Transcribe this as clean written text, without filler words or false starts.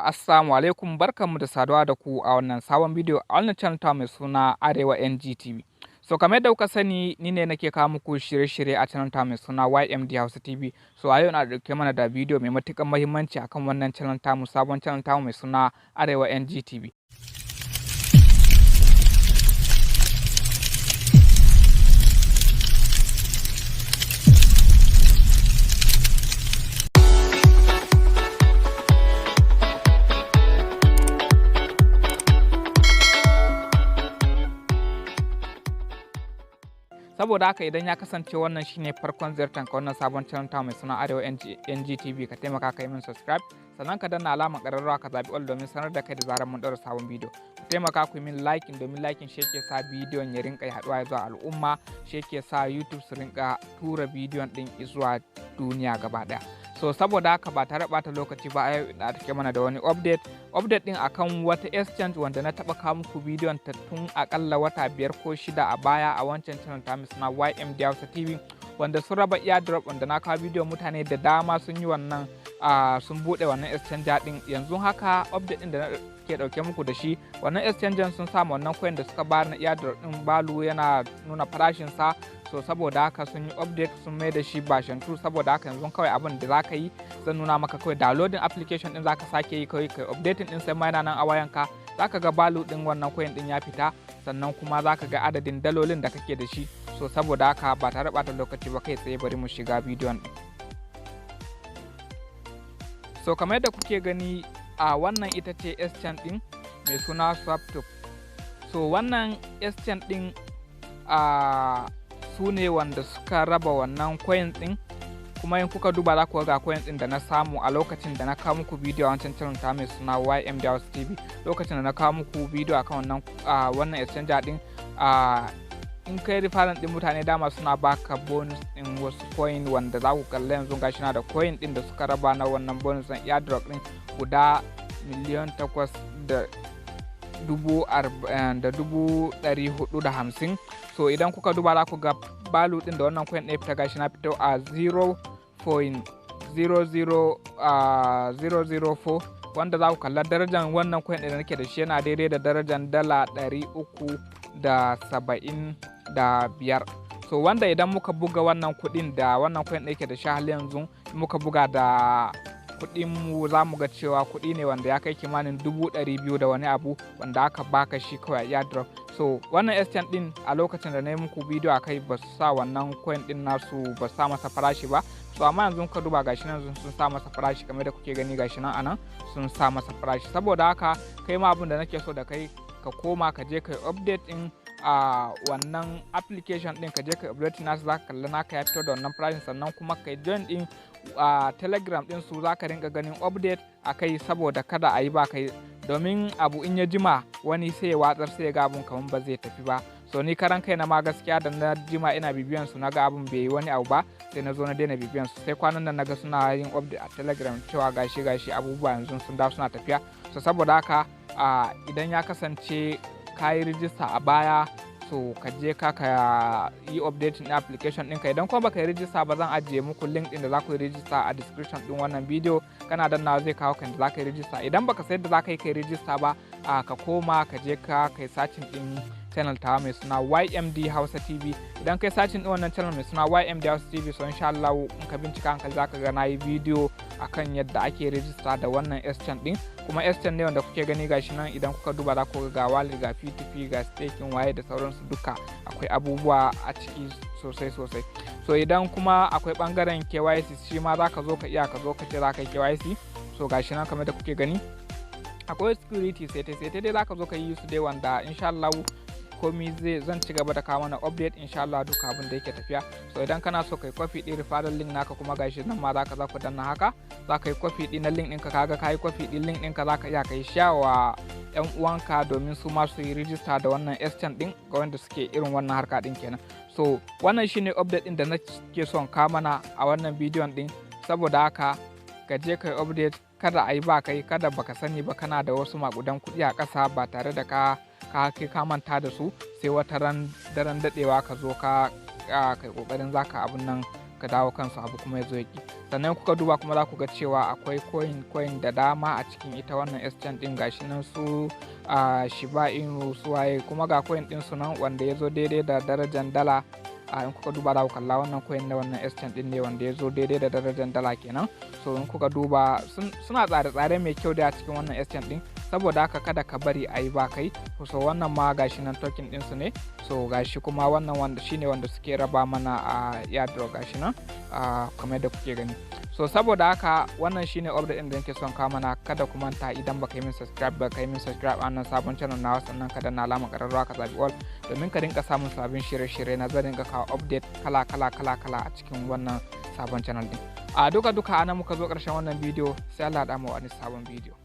Assalamu alaikum, barkanmu da saduwa da ku a wannan sabon bidiyo a wannan channel ta mai suna Arewa NGTV. So kamar yadda kuka sani, ni ne nake kawo muku shirye-shirye a channel ta mai suna YMD Hausa TV. So a yau na dauke mana da bidiyo mai matuƙar muhimmanci akan wannan channel tamu, sabon channel tamu mai suna Arewa NGTV. Saboda haka, idan ya kasance wannan shine farkon ziyartar ka wannan sabon channel ta mai suna Arewa NGTV, ka taimaka ka yi min subscribe, sannan ka danna alamar ƙararrawa, ka zaɓi all domin sanar da kai da zarar mun ɗaura sabon bidiyo. Ku taimaka ku yi min liking, domin liking shi yake sa bidiyon ya rinka haɗuwa zuwa al'umma, shi yake sa YouTube su rinka tura bidiyon ɗin zuwa duniya gaba ɗaya. So saboda haka, ba tare ɓata lokaci ba, a yau ina take mana da wani update, update ɗin akan wata exchange wanda na taɓa kawo muku bidiyon ta tun akalla wata 5 ko 6 a baya a wancan channel ta mai suna YMD Hausa TV, wanda sun raba airdrop, wanda na kawo bidiyon, mutane da dama sun yi wannan, sun buɗe wannan exchange ɗin. Yanzu haka update ɗin da na ke ɗauke muku da shi, wannan exchange sun samu wannan coin da suka bayar na airdrop ɗin, value yana nuna farashin sa. So saboda haka sun yi update, sun mai da shi version 2. Saboda haka yanzu kawai abin da zaka yi, zan nuna maka kawai downloading application din zaka sake yi, kawai kai updating din, sai ma yana nan a wayanka, zaka ga value din wannan coin din ya fita, sannan kuma zaka ga adadin dalolin da kake da shi. So saboda haka, ba tare bata lokaci ba, kai tsaye bari mu shiga bidiyon din. So kamar yadda kuke gani, a wannan ita ce exchange din mai suna SwapTop. So wannan exchange din a su ne wanda suka raba wannan coin din. Kuma in kuka duba, za ku ga coin din da na samu a lokacin da na kawo muku bidiyo a wancan channel ta mai suna YMD House TV. Lokacin da na kawo muku bidiyo akan wannan exchange din, in kai referral din mutane, dama suna baka bonus din wasu coin, wanda za ku kalla yanzu gashi na da coin din da suka raba na wannan bonus din airdrop din guda 8,450,000. So idan kuka duba, za ku ga value din da wannan coin ɗaya fita, gashi na fito a 0.00004, wanda za ku kalla darajar wannan coin ɗin da nake da shi yana daidai da darajar $375. So wanda idan muka buga wannan kuɗin da wannan coin ɗin yake da shi hali yanzu, muka buga da kuɗin mu, za mu ga cewa kuɗi ne wanda ya kai kimanin 200,000 da wani abu, wanda aka baka shi kawai a airdrop. So wannan exchange din, a lokacin da na yi muku bidiyo a kai, ba su sa wannan coin din nasu, ba su sa masa farashi ba. So amma yanzu ka duba, gashi nan sun sa masa farashi, kamar da kuke gani, gashi nan anan sun sa masa farashi. Saboda haka kai ma abin da nake so da kai, ka koma ka je kai update din a wannan application din, ka je ka update nasu, zaka kalla naka ya fito da wannan farashin. Sannan kuma kai join din a Telegram din su, zaka rinka ganin update a kai, saboda kada a yi ba kai, domin abu in ya jima, wani sai ya watsar, sai ya ga abun kamar ba zai tafi ba. So ni karan kai na ma, gaskiya, da na jima ina bibiyan su, na ga abun bai yi wani abu ba, sai na zo na daina bibiyan su. Sai kwanan nan naga suna yin update a Telegram cewa gashi gashi abubuwa yanzu sun dawo suna tafiya. So saboda haka, idan ya kasance ka yi rijista a baya, so ka je ka yi updating application ɗinka. Idan kuma baka yi rijista ba, zan ajiye muku link ɗin da za ku yi rijista a description ɗin wannan bidiyo. Kana dannawa zai kawo kan da za ka yi rijista. Idan baka sayar da za ka yi kai rijista ba, ka koma ka je ka kai searching ɗin channel tawa mai suna YMD Hausa TV. Idan kai searching ɗin wannan channel mai suna YMD Hausa TV, so insha Allah in ka bincika hankali, zaka ga nayi bidiyo akan yadda ake rijista da wannan exchange ɗin. Kuma exchange ne wanda kuke gani, gashi nan, idan kuka duba za ku ga wallet, ga P2P, ga staking, waye da sauransu, duka akwai abubuwa a ciki sosai sosai. So idan kuma akwai bangaren KYC, shi ma za ka zo ka iya ka zo ka ce za ka yi KYC. So gashi nan kamar da kuke gani, akwai security sai sai dai za ka zo ka yi su dai, wanda insha Allah komi zai zan ci gaba da kawo mana update insha Allah duka abin da yake tafiya. So idan kana so kai copy din referral link naka kuma, gashi nan ma zaka za ku danna haka, za ka yi copy din na link ɗinka. Kaga ka yi copy din link ɗinka, za ka iya kai share wa yan uwanka domin su ma su yi register da wannan exchange din, ga wanda suke irin wannan harka din kenan. So wannan shine update din da nake son ka mana a wannan bidiyon din. Saboda haka ka je kai update, kada a yi ba kai, kada baka sani ba kana da wasu makudan kuɗi a ƙasa ba tare da ka kai ka manta da su, sai wata ran daren daɗewa ka zo ka kai kokarin zaka abun nan, ka dawo kansu, abu kuma ya zo ya ki. Sannan kuka duba kuma za ku ga cewa akwai coin da dama a cikin ita wannan exchange din. Gashi nan su a Shiba Inu, su waye, kuma ga coin din su nan wanda ya zo daidai da darajar dala. A in kuka duba za ku kalla wannan coin na wannan exchange din ne wanda ya zo daidai da darajar dala kenan. So in kuka duba, suna tsare-tsare mai kyau da a cikin wannan exchange din. Saboda haka kada ka bari a yi ba kai. So wannan ma gashi nan token din su ne. So gashi kuma wannan wanda shine wanda suke raba mana a airdrop, gashi nan kamar yadda kuke gani. So saboda haka wannan shine update din da nake son kawo mana. Kada ku manta, idan baka yi min subscribe ba, ka yi min subscribe a wannan sabon channel nawa, sannan ka danna alamar ƙararrawa, ka zabi all domin ka rinka samun sabbin shirye-shirye na. Zan rinka kawo update kala kala kala kala a cikin wannan sabon channel din. A duka duka anan muka zo ƙarshen wannan bidiyo. Sai Allah ya mu wani sabon bidiyo.